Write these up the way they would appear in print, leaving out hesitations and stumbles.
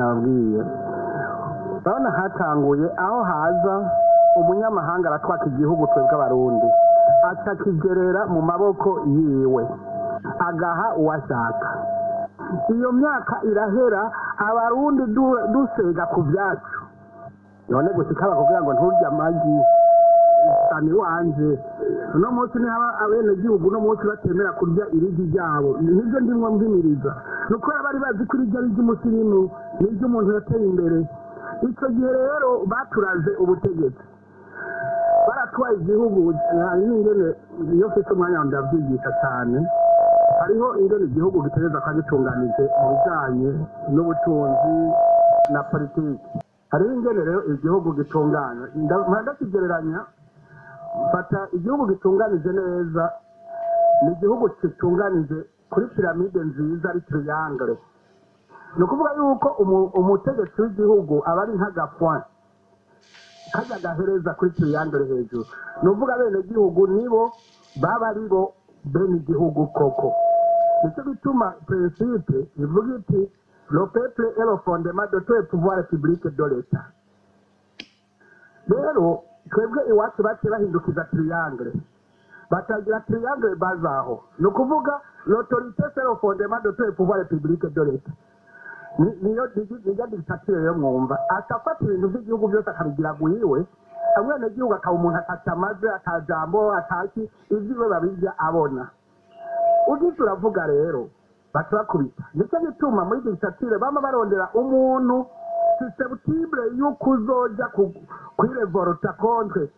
Nababwiye, urabona hatanguye aho haza umunyamahanga aratwaka igihugu, twebwe Abarundi atakigerera mu maboko yiwe, agaha uwashaka. Iyo myaka irahera, Abarundi dusega ku byacu. None gushika bakubwira ngo nturye amagi sani wanje. Uno munsi ni haba abenegihugu uno munsi batemera kurya irigi ryabo, nibyo ndimwo mbimiriza. Ni uko bari bazi ko irigi ari iry'umusirimu, ni iry'umuntu yateye imbere. Icyo gihe rero baturaze ubutegetsi, baratwaye igihugu. Hariho ingene, iyo mfite umwanya ndabyigisha cyane, hariho ingene igihugu gitegereza kuba gitunganije mu bijyanye n'ubutunzi na politiki. Hariho ingene rero igihugu gitunganywa. Ndakigereranya, mfata igihugu gitunganije neza ni igihugu gitunganije kuri piramide nziza ari triangle. Ni ukuvuga yuko umutegetsi w'igihugu aba ari nk'agapoint kajya gahereza kuri triangle hejuru. Ni ukuvuga abenegihugu nibo baba ari bo bene igihugu koko. Nicyo gituma principe ivuga iti: "Le peuple est le fondement de tous les pouvoirs publics de l'État." Rero twebwe iwacu baciye bahindukiza triangle, batagira triangle bazaho. Ni ukuvuga l'autorité, c'est le fondement de tous les pouvoirs publics de l'État. Niyo niyo dictature rero mwumva, akafata ibintu by'igihugu byose akabigira gwiwe. Umwenegihugu akaba umuntu atacamaze, atajambo, ataki, ibyiwe babirya abona. Ugize uravuga rero baca bakubita. Nicyo gituma muri dictature bama barondera umuntu susceptible y'uko uzoja kwirevolta contre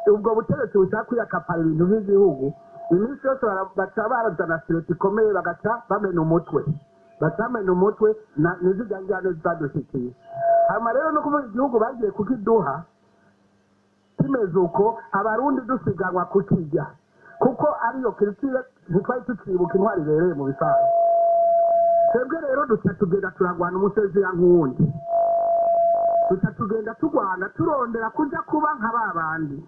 ubwo butegetsi bushaka kwiyakapara ibintu by'igihugu. Iminsi yose baca barazana sûreté ikomeye, bagaca bamena umutwe, baca bamena umutwe. Nizirya njyane zadushikiye. Hanyuma rero no kuvuga igihugu bagiye kukiduha kimeze uko, Abarundi dusiganwa kukirya, kuko ariyo culture. Ntitwari tukibuka intwari ibereye mu bisanzwe. Twebwe rero duca tugenda turagwana umusozi ya nkundi, duca tugenda turwana, turondera kuja kuba nka ba bandi.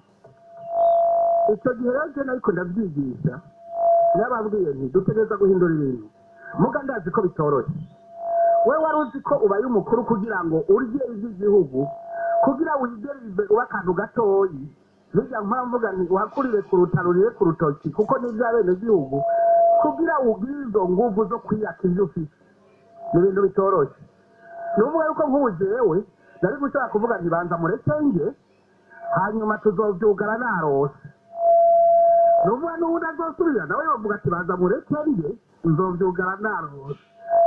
Icyo gihe rero je nariko ndavyigisha, nababwiye nti dutegereza guhindura ibintu. Muga ndazi ko bitoroshye. We wari uzi ko ubaye umukuru kugira ngo urye ivy'igihugu, kugira wigerive uba akantu gatoyi. Bijya mpamvu mvuga nti uhakurire ku rutaro, urire ku rutoki, kuko n'ivy'abenegihugu. Kugira ugire izo nguvu zo kwiyaka ivyo ufise ni ibintu bitoroshye. Ni ukuvuga yuko nk'ubu jewe nari gushobora kuvuga nti banza mureke nge, hanyuma tuzovyugara narose. Ni ukuvuga n'uwundi azosubira nawe yovuga ati banza mureke nge, nzovyugara narose.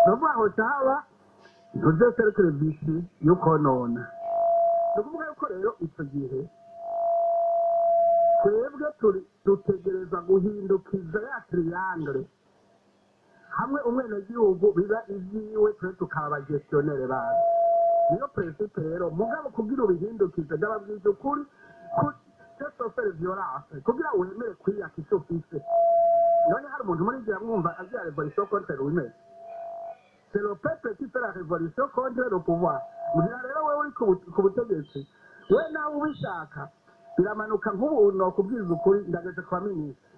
Ni ukuvuga aho caba ntuze cercle vicieux yo konona. Ni ukuvuga yuko rero ico gihe twebwe turi dutegereza guhindukiza ya triangle, hamwe umwenegihugu biba ivyiwe, twe tukaba abagestionnaires bazo. Niyo principe rero. Mugabo kugira ubihindukize, ndababwiza ukuri, c'est faire violence kugira wemere kwiyaka icyo ufise. None hari umuntu muri ngira mwumva agira révolution contre lui-même? C'est le peuple qui fait la révolution contre le pouvoir. Mugira rero wewe uri ku butegetsi, we nawe ubishaka biramanuka. Nk'ubu nokubwiza ukuri, ndageze kwa minisitiri.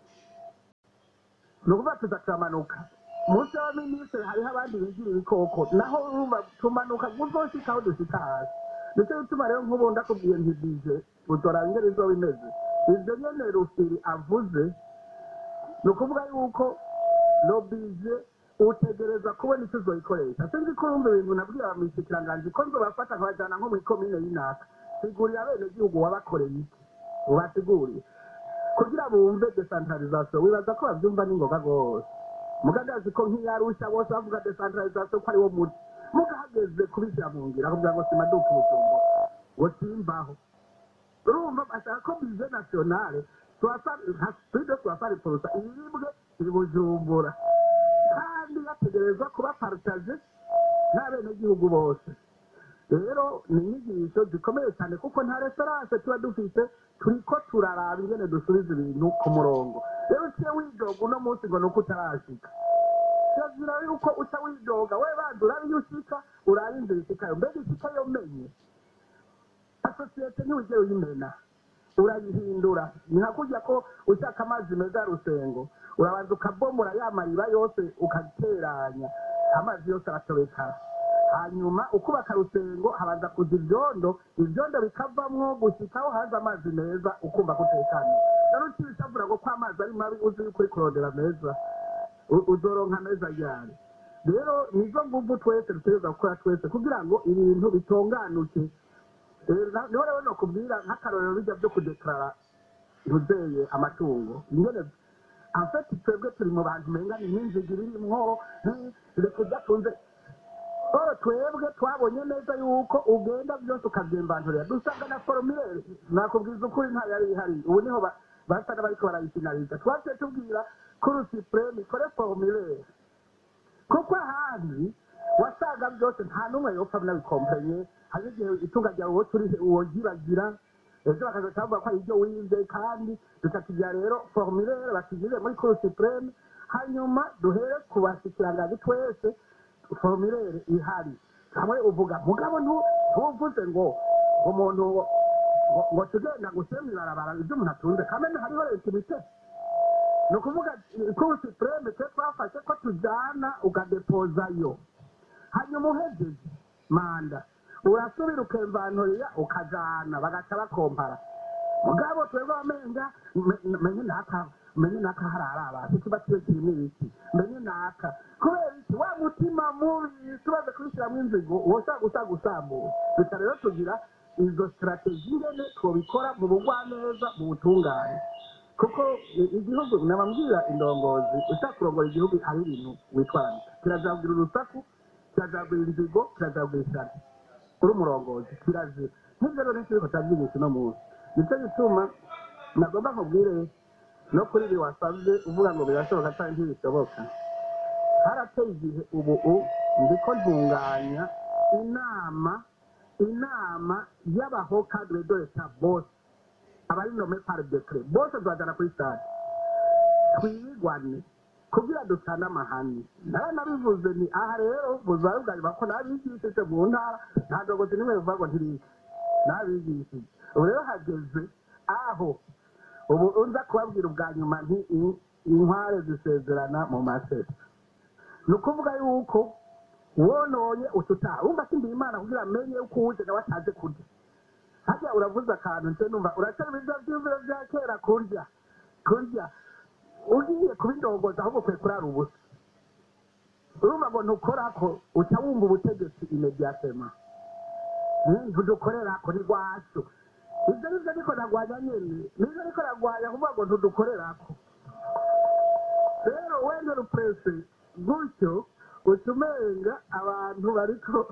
Ni ukuvuga tuza turamanuka munsi y'abaminisitiri, hariho abandi bigira ibikoko, naho urumva tumanuka uzoshika aho dushika hasi. Nicyo gituma rero nk'ubu ndakubwiye nti bije uzoraba ingene izoba imeze. Ivyo nyene Rufiri avuze, ni ukuvuga yuko le budget utegereza kubona icyo uzoyikoresha. Sinzi ko urumva ibintu nabwira abamishikiranganji ko nzobafata nkabajana nko mw'ikomine y'inaka, sigurira abenegihugu wabakoreye iki, ubasiguriye kugira bumve décentralisation. Wibaza ko bavyumva n'ingoga rwose. Muga ndazi ko nk'iyarusha bose bavuga décentralisation ko ari wo muti, muga hageze kubishyira mu ngiro kugira ngo simaduka Bujumbura ngo simbaho. Urumva bashaka ko budget nationale plus de 60% iribwe iri Bujumbura, kandi bategerezwa kuba partagé n'abenegihugu bose. Rero ni inyigisho zikomeye cyane, kuko nta référence tuba dufite. Turiko turaraba ingene dusubiza ibintu ku murongo. Rero uciye widoga uno munsi ngo nuko utarashika, kirazira yuko uca widoga. We banza urabe iyo ushika, urabe inzira ishikayo. Mbega ishikayo menye asosiyete ntiwigere uyimena, urayihindura. Ni nka kurya ko ushaka amazi meza ya Rusengo, urabanza ukabomora ya mariba yose, ukateranya amazi yose aratobekara. Hanyuma ukubaka rusengo habanza kuza ivyondo, ivyondo bikavamwo gushikaho haza amazi meza, ukumva kutekanye. Rero ukibishavura ngo ko amazi ari mabi, uzi yuko uri kurondera meza, uzoronka meza ryari? Rero nizo nguvu twese dutegerezwa gukora twese kugira ngo ibintu bitunganuke. Niho rero nokubwira nk'akarorero bijya byo kudeklarara ntuzeye amatungo ingene. En fait, twebwe turi mu bantu umenga ni nk'inzige irimwo, reka udatunze oro. Twebwe twabonye neza yuko ugenda byose ukabyimbanturira, dusanga na formulaire, nakubwiza ukuri, nta yari ihari. Ubu niho basa n'abariko barayifinaliza. Twaciye tubwira Cour suprême ikore formulaire, kuko ahandi wasanga byose nta n'umwe yopfa nabikompenye. Hari igihe itunga ryawe wowe turi wogyibagira, ejo bakaza bavuga ko ari ibyo wize. Kandi duca rero formulaire bakigire muri Cour suprême, hanyuma duhere ku bashikiranganji twese formulaire ihari. Hamwe uvuga mugabo ntuvuze ngo umuntu ngo tugenda gusema ibarabara ibyo umuntu atunze kamene hariho l'intimité. Ni ukuvuga Cour suprême twe twafashe ko tujana ugadepozayo, hanyuma uhejeje manda urasubira ukemvanturira ukajana, bagaca bakompara. Mugabo twebwe bamenga menye naka, menye naka harara abantu kiba kibe kirimo ibiki, menye naka kubera iki wa mutima mubi tubaze kubishyiramo inzigo woshaka gusa gusambura. Duca rero tugira izo stratégie ingene twobikora mu bugwaneza, mu butungane, kuko igihugu nabambwira indongozi, ushaka kurongora igihugu hari ibintu witwararika. Kirazabwira urusaku, kirazabwira inzigo, kirazabwira ishyari uri umurongozi, kirazira. Nk'ibyo rero nicyo biriko turavyigisha uno munsi. Nicyo gituma nagomba nkubwire no kuri ibi wasabye uvuga ngo birashoboka canke ntibishoboka. Harateye igihe ubu ndiko ntunganya inama y'aba hauts cadres de l'État bose abari nommés par décret bose, tubajana kuri stade twirigwane kugira ducane amahani. Nawe nabivuze ni aha rero buzaba bwa ko nabigishije mu ntara, nta ndongozi nimwe bivuga ngo ntirize, nabigishije. Ubu rero hageze aho ubu uza kubabwira ubwa nyuma nti inkware zisezerana mu masesa. Ni ukuvuga yuko wononye ututaha wumva simbiye Imana kugira amenye yuko uje nawe ataje kurya. Hajya uravuze akantu nce numva uracari ibiryo by'imvura bya kera, kurya kurya. Ugiye kuba indongozi ahubwo ukwiye kurara ubusa. Urumva ngo ntukorako, uca wumva ubutegetsi immédiatement. Ntudukorerako ni rwacu. Ibyo nivyo niko nagwanya nyene, nivyo niko nagwanya kuvuga ngo ntudukorerako. Rero wenda ruprese gutyo uca umenga abantu bariko.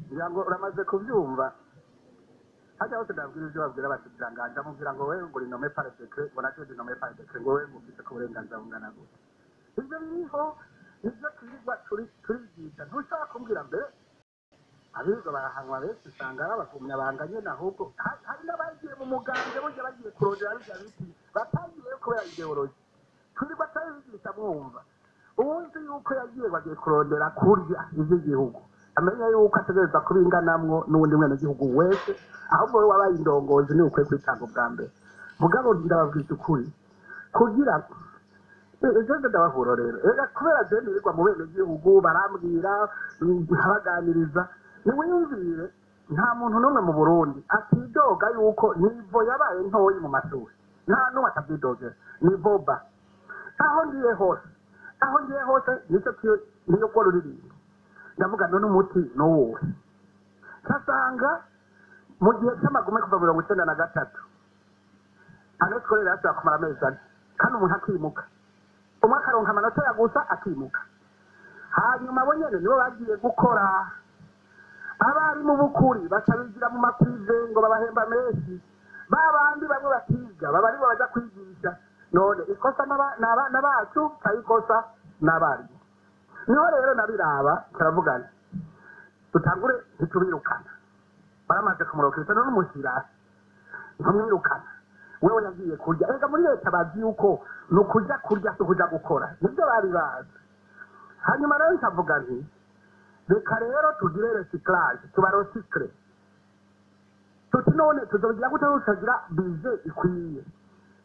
Ngira ngo uramaze kubyumva. Hajya hose ndabwira ibyo babwira abashikiranganji, amubwira ngo wewe ngo uri nommé par décret, ngo nacyo ndi nommé par décret, ngo wewe ngo ufite ko uburenganzira bungana gute. Ibyo biriho nibyo twirirwa turigisha. Ntushobora kumbwira mbere abirirwa barahanwa benshi usanga ari abagumyabanga nyene. Ahubwo hari n'abagiye mu mugambwe burya bagiye kurondera bijya biti, batagiyeyo kubera idéologie. Twirirwa turabigisha mwumva. Uwuzi yuko yagiye bagiye kurondera kurya ivy'igihugu amenya yuko ategereza kubinganamwo n'uwundi mwenegihugu wese. Ahubwo we wabaye indongozi niwe ukwiye kwitanga ubwa mbere. Mugabo ndababwiza ukuri kugira ejo ndabahura rero. Ega kubera je nirirwa mu benegihugu barambwira, nkabaganiriza, niwiyumvire nta muntu n'umwe mu Burundi atidoga yuko niveau yabaye ntoyi mu mashuri. Nta n'umwe atabyidogera niveau ba. Aho ngiye hose, aho ngiye hose nicyo niyo ko ruririmbo. Ndavuga none umuti nuwuhe? Nkasanga mu gihe cy'amagume kuva 93 année scolaire yashobora kumara amezi 4 kandi umuntu akimuka, umwe akaronka amanota ya gusa akimuka. Hanyuma bo nyene nibo bagiye gukora abarimu b'ukuri baca bigira mu ma privé ngo babahemba menshi. Ba bandi bamwe bakiga baba aribo baja kwigisha. None ikosa n'abana bacu cyangwa ikosa n'abarimu? Niho rero nabiraba turavugana, dutangure ntitubirukana, baramaze kumurokeza. None umushyira ntumwirukana, wewe yagiye kurya. Ega muri leta bazi yuko ni ukuja kurya, si ukuja gukora, nibyo bari bazi. Hanyuma rero nkavuga nti reka rero tugire recyclage, tubarecycle. Tuti none tuzobigira gute tutagira budget ikwiye?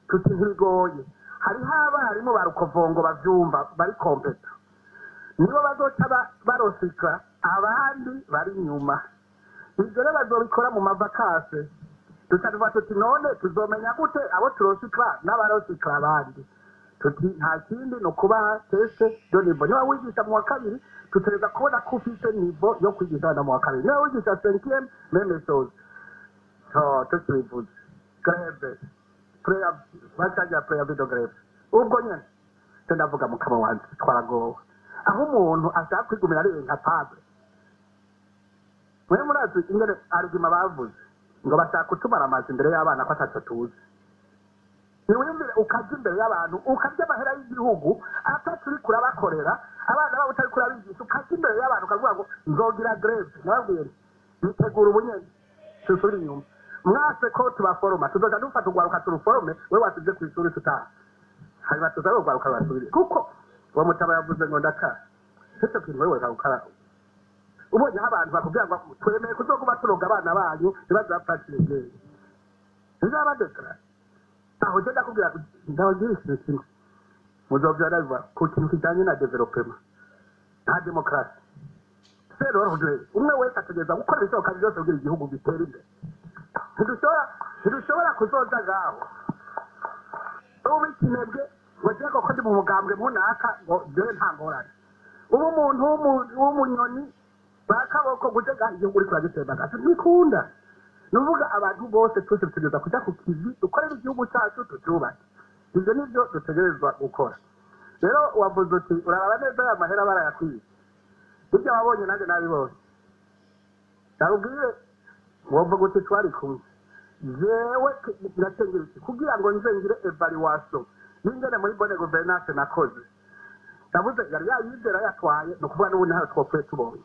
Tuti ntibigoye, hariho abarimu ba rukovongo bavyumva, bari compétents, nibo bazoca barosika abandi bari inyuma. Ivyo rero bazobikora mu ma vacances. Duca tuvuga tuti none tuzomenya gute abo turosikra n'abarosikra abandi? Tuti nta kindi, ni ukubaha test de niveau. Niba wigisha mu wa kabiri, tutegereza kubona ko ufise niveau yo kwigisha abana mu wa kabiri. Niba wigisha cinquième, même chose. To tukibivuze, grève, bacagira préavis de grève ubwo nyene. Cyo ndavuga, mukama wanje, twaragowe aho umuntu ashaka kwigumira ari incapable. Mwe murazi ingene argument bavuze ngo bashaka kutumara amazi imbere y'abana ko ataco tuzi. Niwiyumvire, ukaja imbere y'abantu, ukarya amahera y'igihugu ataco uriko urabakorera, abana babo utariko urabigisha, ukaja imbere y'abantu ukavuga ngo nzogira grève. Nababwiye nti bitegura ubunyene, tusubire inyuma. Mwase ko tubaforoma, tuzoja dufata urwaruka turuforome. We wasize kw'ishuri tutaha, hanyuma tuzabe urwaruka rubasubire, kuko uwo mutaba yavuze ngo ndakara ico kintu. Wewe ukara ubonye aho abantu bakubwira ngo twemeye kuzoguma turoga abana banyu, ntibaze bapfa ubwenge, ntizaba déclaré. Aho je ndakubwira, ndababwira ikintu kimwe muzovyara biva ku kintu kijanye na développement. Nta demokarasi, c'est l'ordre. Umwe wese ategereza gukora ibishoboka byose kugira igihugu gitere imbere. Ntidushobora kuzoza ngaho ubu ikinebwe ngo je koko ndi mu mugambwe munaka, ngo jewe nta ngorane. Ubu umuntu w'umunyoni bakaboko gutega igihugu uriko uragitembagaza ntibikunda. Ni ukuvuga abantu bose, twese dutegereza kuja ku kivi, dukorera igihugu cyacu, tucyubake. Ivyo nivyo dutegerezwa gukora. Rero wavuze uti uraraba neza aya mahera barayakwiye. Ibyo wabonye nanjye nabibonye. Ndabubwire, wovuga uti twari kumwe. Jewe ndacengera iki kugira ngo nze ngire évaluation y'ingene muri bonne gouvernance nakoze. Ndavuze yari yayizera yatwaye, ni ukuvuga n'ubundi ntayo twopfuye tubonye.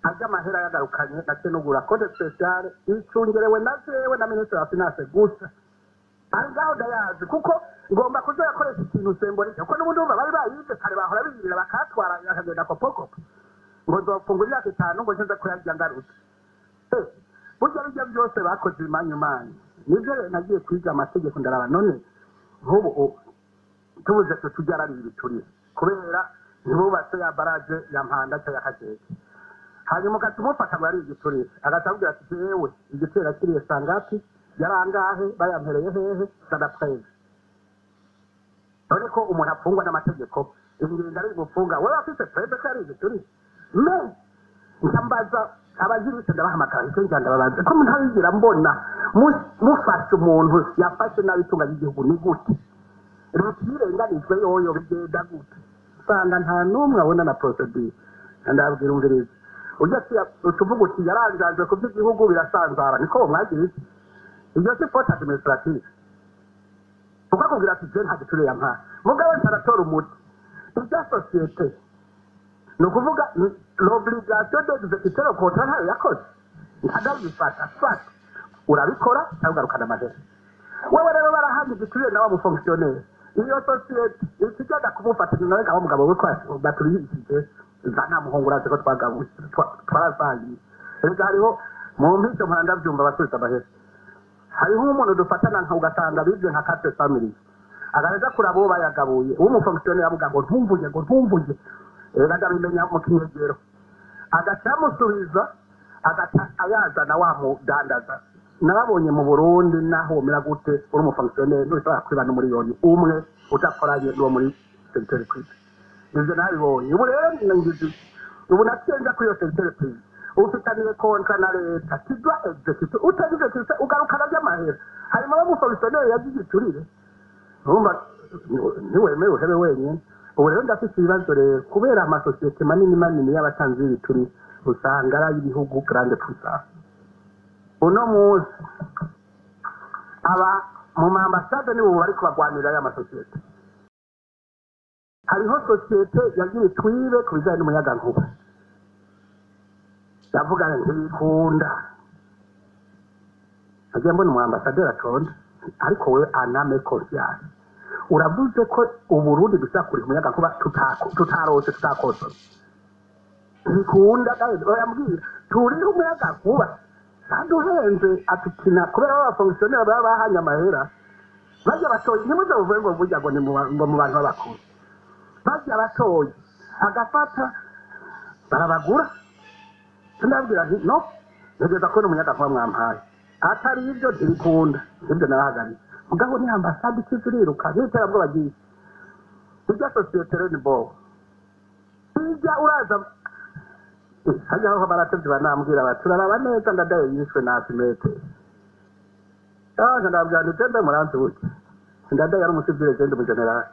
Ajya amahera yagarukanye, nace nugura compte spécial icungerewe na jewe na minisitiri wa finance gusa. Ari ngaho ndayazi, kuko ngomba kuzoyakoresha ikintu symbolique, kuko n'ubundi urumva bari bayize kare, bahora biyirira bakatwara akagenda kopokopo, ngo nzofungura imyaka 5 ngo nze kuyarya ngarutse. Burya bijya byose bakoze imanyumanyu. Nibyo rero nagiye kwiga amategeko, ndaraba none nk'ubu tubuze tutujya ari ibiturire kubera ntibubatse ya barrage ya Mpanda cyangwa ya Kajeke, hanyuma ugaca umufata ngo yari igiturire, agaca akubwira ati jewe igitero kiriye sangapi, yarangahe, bayampereye hehe, sana preuve. None ko umuntu afungwa n'amategeko, ingingo ari gufunga wewe afise preuve ko yari igiturire? Me nkambaza abajirise, ndabahamagara, icyo njya ndababaza ko ntabigira mbona mufashe umuntu yafashe nabi itunga ry'igihugu, ni gute leta irenganijwe yoyo bigenda gute? Usanga nta n'umwe abona na procédure. Ndabwira, umviriza, ujya utuvuga uti yaranjanje ku by'igihugu birasanzara, niko mwagira iki? Ibyo si faute administrative, kuko akubwira ati je nta giturire yampaye, mugabo ntaratora umuti. Ibya société, ni ukuvuga l'obligation d'exécuter le contrat ntayo yakoze, ntagabifata fata urabikora cyangwa ugarukana amahera. Wewe rero barahanye igiturire nawe mu fonctionnaire, iyo société ikigenda kumufata nawe kaba mugabo we baturihishije zana muhungu, urazi ko twagabuye twarasangiye. Erega hariho mu mpisho mpora ndabyumva basubiza amahera. Hariho umuntu dufatana nka ugasanga bibye nka quatre family, agaheza kuraba uwo bayagabuye, uw'umu fonctionnaire avuga ngo ntumvuge, ngo ntumvuge. Rero ndabimenya mu kinyegero, agaca amusubiza, agaca ayazana wa mudandaza. Nababonye mu Burundi, naho womera gute uri umu fonctionnaire, ntushobora kwiba n'umuriyoni umwe udakoranye n'uwo muri secteur privé. Ivyo nabibonye. Ubu rero ngize, ubu naciye nja kuri iyo secteur privé, ufitaniye contrat na leta, tu dois exécuter. Utaexécute, ugarukana by'amahera. Hanyuma wo mu fonctionnaire yagize igiturire, urumva ntiwemewe, uhebe wenyine. Ubu rero ndafite ibibazo rero kubera amasosiyete manini manini y'abatanzi b'ibiturire usanga ari ay'ibihugu grande puissance. Uno munsi aba mu ma ambassades nibo bariko bagwanira ya masosiyete. Hariho société yagiye twibe ku bijanye n'umuyagankuba, ndavuga ntibikunda. Nagiye mbona umu ambassadeur atonda, ariko wewe en âme conscience uravuze ko Uburundi dushobora kuriha umuyagankuba tutarose, tutakosora, ntibikunda. Oyambwira turiho umuyagankuba. Aduhenze atukina kubera aba fonctionnaire baba bahanye amahera. Bajya batoye, ntimuze muvuge ngo burya ngo ni ngo mu bantu b'abakuru. Bajya batoye agafata barabagura. Ndabwira nti no, ntegereza kubona umuyagankuba mwampaye, atari ibyo ntibikunda. Ibyo narahagaritse. Mugabo ni ambasade ikiza iriruka n'iterabwoba ryinshi. Irya société Rainbow ijya uraza hajya aho baratevye, banambwira bati uraraba neza ndadaye yishwe na asimete. Ah, ndabwira nti tembe muranzi buke, ndadaye yari umusivile, je ndi umujenerali.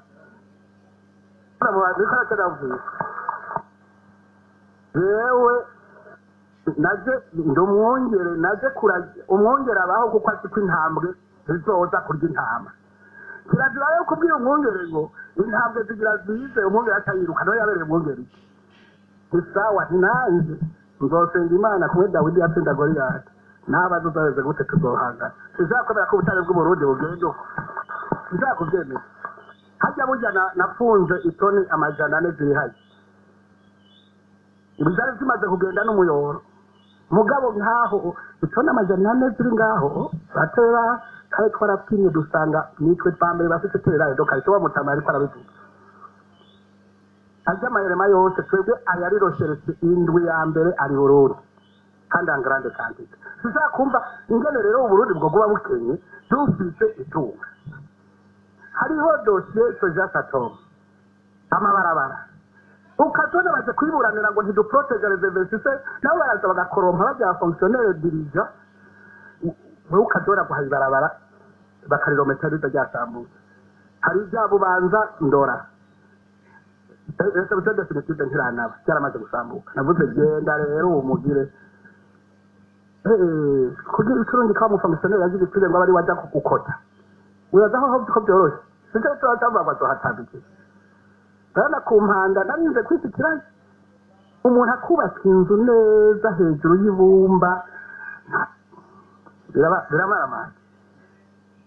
Niko jewe naje ndi umwungere, naje kuragira. Umwungere abaho kuko azi ko intambwe zizoza kurya intama. Kirazira rero kubwira umwungere ngo intambwe zigira zize, umwungere atayiruka. Nawe yabereye umwungere iki? Ni sawa, nanjye nzosenga Imana kumwe Dawidi yatsinda Goliyati. N'abaza uzabeze gute, tuzohangana. Sinzakwemera ko ubutare bw'Uburundi bugenda uko, sinzakubyemera. Hajya burya nafunze itoni 400 ziri hajya, ibi zari zimaze kugenda n'umuyoro. Mugabo nkaho itoni 400 ziri ngaho batera kare, twarapimye dusanga nitwe twa mbere bafite tererayo dokarito. Wa mutama ariko arabivuga, ajya amayerema yose twebwe ayari recherché indwi ya mbere ari Burundi, kandi en grande quantité. Sizakumva ingene rero Uburundi bwo kuba bukenye dufise itunga. Hariho dossier Soja Satom, amabarabara, ukazona baje kwiburanira ngo ntiduprotéger les investisseurs, nabo baraza bagakorompa bajya fonctionnaire dirigeant. Wewe ukazora guha ibarabara bakarirometero riza ryasambutse. Hari ibya Bubanza Ndora, réception définitive ntiranaba, byaramaze gusambuka. Navuze genda rero umugire kugira icurundi ka mu fonctionnaire yagize iturire ngo abari wajya kugukota. Uraza aho ko byoroshe, sicyo turacavuga ngo azohatambike. Urabona ku mpanda narinze kwishyikirayo, umuntu akubaka inzu neza hejuru y'ibumba, biramaramaje.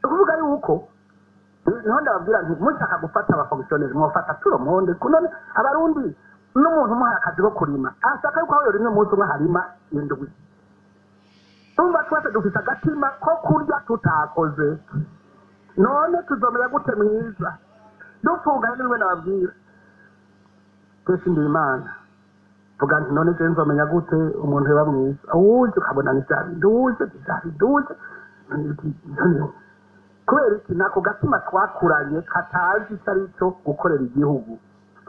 Ni ukuvuga yuko niho ndababwira nti mushaka gufata abafonctionnaire mwofata tout le monde. None Abarundi n'umuntu umuhaye akazi ko kurima ashaka yuko aho yorimwe umunsi umwe harima indwi. Tumva twese dufise agatima ko kurya tutakoze. None tuzomera gute mwiza dupfunganye? Nimwe nababwira twese, ndi Imana vuga nti none je nzomenya gute umuntu yoba mwiza? Uje ukabona ni vya biduje, vya biduje. Kubera iki? Nako gatima twakuranye katazi icyo ari cyo gukorera igihugu.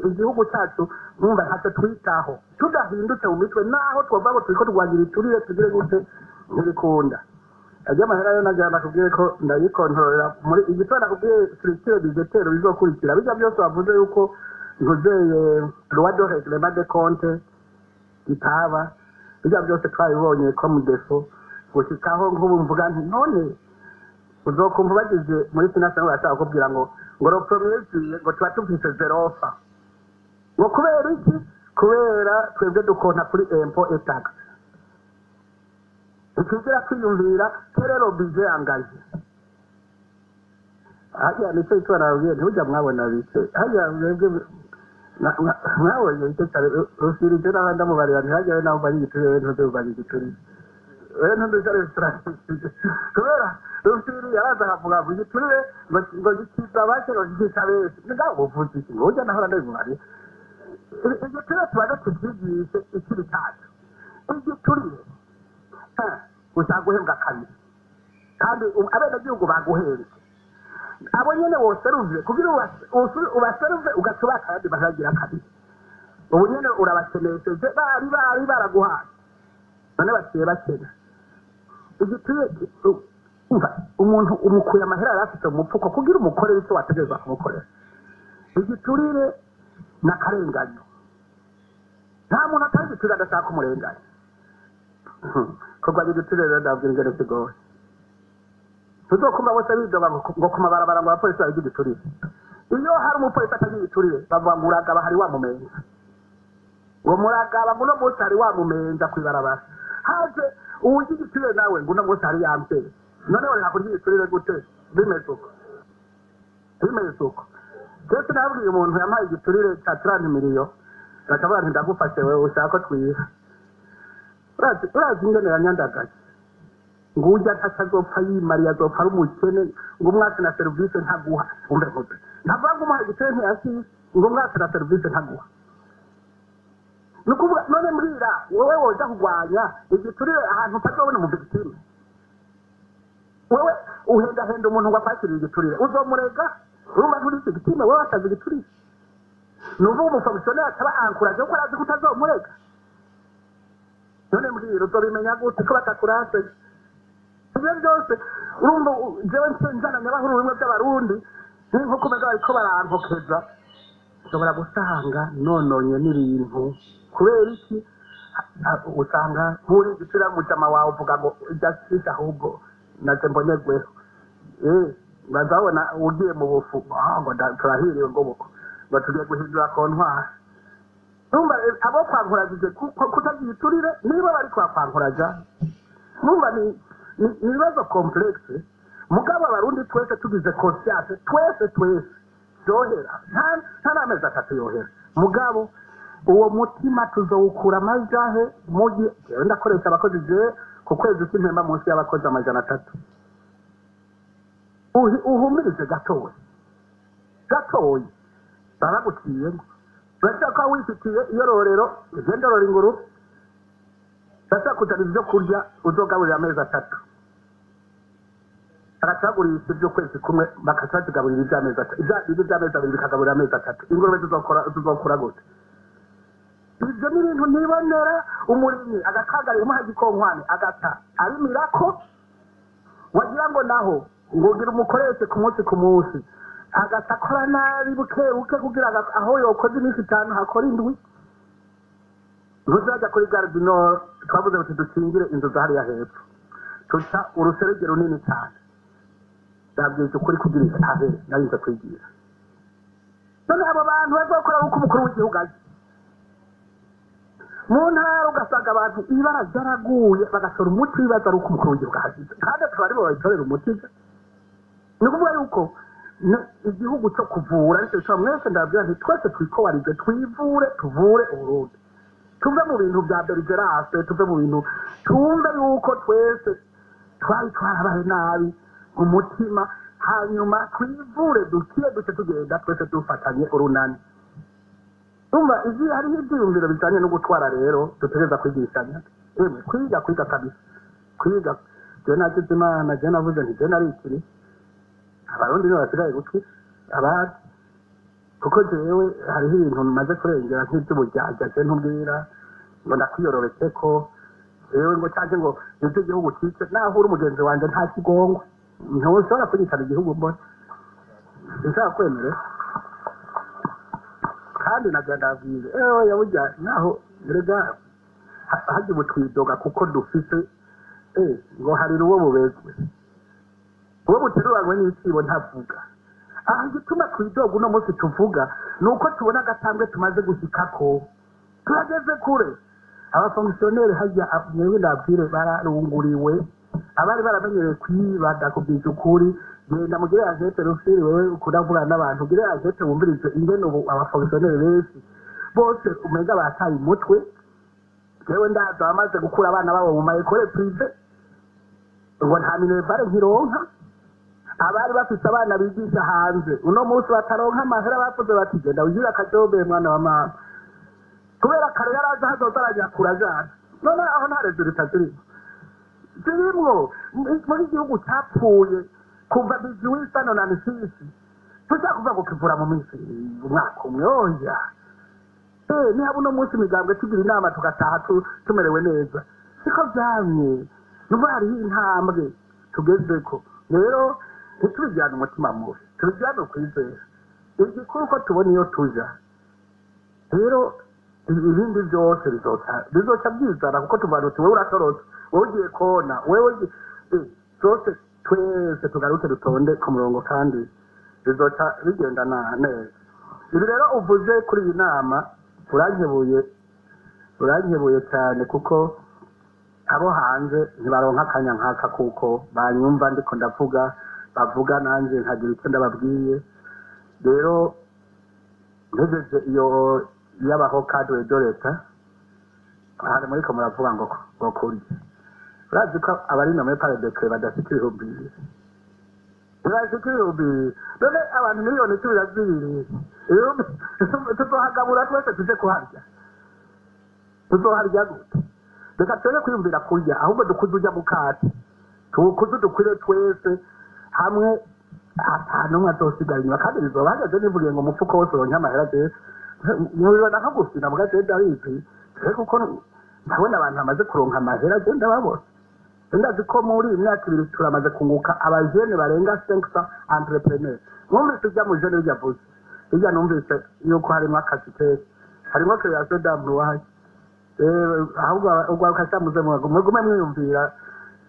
Igihugu cyacu mwumva ntacyo twitaho. Tudahindutse mu mitwe, naho twavuga ngo turiko turwanira iturire, tugire gute, ntibikunda. Ajya amahera yo nagira nakubwiye ko ndayikontorora muri igitondo. Nakubwiye structure budgétaire bizokurikira bijya byose bavuze yuko ntuzeye loi de règlement de compte itaba, bijya byose twabibonye ko mu défaut gushikaho. Nk'ubu mvuga nti none uzokumva bageze muri finance bashaka kukubwira ngo le premier juillet ngo tuba tufise zéro fa. Ngo kubera iki? Kubera twebwe dukonta kuri impôt et taxe, ntitwigera twiyumvira quel est le budget engagé. Hajya nicyo icyo nababwiye, ntujya mwabona bike hajya mwebwe mwabonye bike cyane. Rusirije n'abandi ndamubarira ntihajyayo nawe ubanye igiturire, we ntuze ubanye igiturire, we ntuze resitora. Kubera Rusiri yaraza akavuga ngo igiturire ngo gikiza bake, ngo gikiza benshi. Ngaho ubuvuzi iki ngo ujya nahora ndabimubariye. Igiturire tubaze tucyigishe ikiri cyacu. Igiturire ushaka guhembwa kabiri kandi abenegihugu baguhenze, abo nyene woseruve kugira ubaseruve ugaca ubaka ayandi bazagira kabiri. Ubu nyene urabakenesheje, bari baraguhaye, none baciye bakena. Igiturire, umva, umuntu umukuye amahera yari afite mu mufuko kugira umukorere icyo wategerezwa kumukorera. Igiturire n'akarenganyo, nta muntu atari igiturire adashaka umurenganya. Kurwanya igiturire rero ndababwira ingene kigoye. Tuzokumva bose bidoga ngo ku mabarabara ngo abapolisi bagira igiturire. Iyo hari umupolisi atagira igiturire, bavuga ngo uragaba hari wa mumenza, ngo muragaba ngo uno munsi hari wa mumenza kw'ibarabara. Haje uwurya igiturire nawe ngo uno munsi hari yambaye. None wareka kurya igiturire gute bimeze uko? Bimeze uko twese nabwiye umuntu yampaye igiturire cya 30 millions, bakavuga nti ndagufashe wewe ushaka ko twiha. Urazi ingene yanyandagaye. Ngo ujya atazopfa yimariye, azopfa ari umukene. Ngo umwaka na serivisi ntaguha. Umve nkuze, ntavuga ngo umuha igitore ntiyasize, ngo umwaka na serivisi ntaguha. Ni ukuvuga none mbwira wowe, woja kurwanya igiturire ahantu utazobona umu victime? Wewe uhendahenda umuntu ngo akwakirire igiturire, uzomurega? Urumva nturi victime wowe wakaze igiturire. Ni uvuga umu fonctionnaire ataba ankuraje kuko arazi ko utazomurega. None mbwira, uzobimenya gute ko batakurase? Ibyo byose urumva, jewe nzana nyabahuru bimwe by'Abarundi, nkuko umeze bariko barankokeza, ushobora gusanga nononye n'ibintu. Kubera iki? Usanga nk'uri igicira mujama wawe, uvuga ngo ijya sisha, ahubwo naje mbonegweho. Bazabona ugiye mu bufu, ngo turahiriwe, ngo ngo tugiye guhindura kontwari. Numva abo kwankuragije kutagira iturire niba bari kwakwankuraja. Numva ni ibibazo complexe, mugabo Abarundi twese tugize conscience, twese twese, yohera nta n'amezi 3 yohera. Mugabo uwo mutima tuzowukura amajahe? Mugi jewe ndakoresha abakozi, jewe ku kwezi simpemba munsi y'abakozi 300. Uhumirize gatoya gatoya, baragutiyemo. Urashaka kuba wifitiye iyororero, ugenda orora ingurube, urashaka kuzana ibyo kurya uzogaburira amezi 3, bagacagurisha iby'ukwezi kumwe, bakaca bazigaburira iby'amezi 3, ibyo by'amezi 2 bikagaburira amezi 3. Ingurube zizokura gute? Ibyo ni ibintu ntibonera. Umurimyi agakagarira, umuha igikonkwane agata arimirako, wagira ngo naho ngo ugira umukoreshe ku munsi ku munsi, agaca akora nabi buke buke kugira ngo aho yokoze iminsi 5 hakora 7. Ntuzajya kuri Gare du Nord, twavuze ngo dukingire inzu za hariya hepfo, tuca uruserege runini cyane. Ndabwiza ukuri, kugira itahe narinze kwigira. None abo bantu bazokora uko umukuru w'igihugu aje mu ntara, ugasanga abantu ibara ryaraguye, bagatora umuti w'ibibazo ari uko umukuru w'igihugu ahageze, kandi akaba aribo babitorera umuti. Ni ukuvuga yuko igihugu cyo kuvura aricyo bishobora. Mwese ndababwira nti twese twikowarije, twivure, tuvure Uburundi, tuve mu bintu bya belligérance, tuve mu bintu, twumve yuko twese twari twarabaye nabi mu mutima, hanyuma twivure, dukire, duce tugenda twese dufatanye urunani. Umva, izi hariho ibyiyumviro bijanye no gutwara rero dutegereza kwigishanya. Emwe, kwiga, kwiga kabisa, kwiga. Jewe nagize Imana, jewe navuze nti jewe narikiri, Abarundi nibo basigaye gukira abandi, kuko jewe hariho ibintu maze kurengera nk'iby'uburyarya. Je ntubwira ngo ndakwiyorobetse ko jewe ngo canke ngo ivyo igihugu cice, naho uri umugenzi wanje nta kigongwe, ntushobora kunyitana igihugu mbona sinshaka kwemera. Kandi nagira ndabwire, ewe yaburya naho erega harya ubu twidoga kuko dufise ngo harira uwo bubezwe, uwo buteruranywe n'isibo ntavuga. Aha igituma twidoga uno munsi tuvuga ni uko tubona agatambwe tumaze gushikako, turageze kure. Aba fonctionnaires harya, mwebwe ndabwire, bararunguriwe. Abari baramenyereye kwiba, ndakubwiza ukuri, genda mugire enquête rufiri, wewe ukunda kuvugana n'abantu, ugire enquête wumvirize ingene ubu aba fonctionnaires benshi bose umenga bataye umutwe. Jewe ndaza bamaze gukura abana babo mu ma écoles privées, ngo nta minerval nkironka. Abari bafise abana bigisha hanze, uno munsi bataronka amahera, bavuze bati: "Genda wigire akajobe, mwana wa mama." Kubera kare yaraza hazoza aranyakura ajana. None aho nta résultats zirimo? Zirimwo. Muri igihugu cyapfuye kuva 1896, tushaka kuvuga ngo kivura mu minsi umwaka umwe? Oya. Niba uno munsi imigambwe tugira inama tugataha tumerewe neza, siko vyamye. Nubu hariho intambwe tugezeko. Rero ntitubijyane umutima mubi, tubijyane ukwizera. Igikuru ko tubona iyo tuja. Rero ibindi byose bizoca byizana, kuko tuvuga tuti: "Wewe uratorotse, wowe ugiye kona, wewe byose." Twese tugaruke dutonde ku murongo, kandi bizoca bigendana neza. Ibi rero uvuze kuri iyi nama urankebuye, urankebuye cyane, kuko abo hanze ntibaronka akanya nk'aka, kuko banyumva ndiko ndavuga, bavuga nanjye nkagira icyo ndababwiye. Rero ntegereje iyo y'abaho cadre de l'État, hari muriko muravuga ngo kurya. Urazi ko abari nommés par décret badashika 2000, ntibashika 2000. None abantu 12 miliyoni ibihumbi tuzohagabura twese tuje kuharya? Tuzoharya gute? Reka twere kwiyumvira kurya, ahubwo dukuze ujya mu kati, tukuze dukwire twese hamwe, ata n'umwe azosigara inyuma. Kandi bizoba hageze nivugiye ngo umufuko wose uronke amahera. Jewe mubibona nko gusina muga jewe ndabizi, jewe kuko ndabona abantu bamaze kuronka amahera, jewe ndababona. Ndazi ko muri iyi myaka 2 turamaze kunguka abajene barenga 500 entrepreneur. Mwumvise ujya mu jeune bijya vuze bijya, numvise yuko harimo akazi keza, harimo création d'emploi. Ahubwo ugwaruka cyamuze mugume mwiyumvira.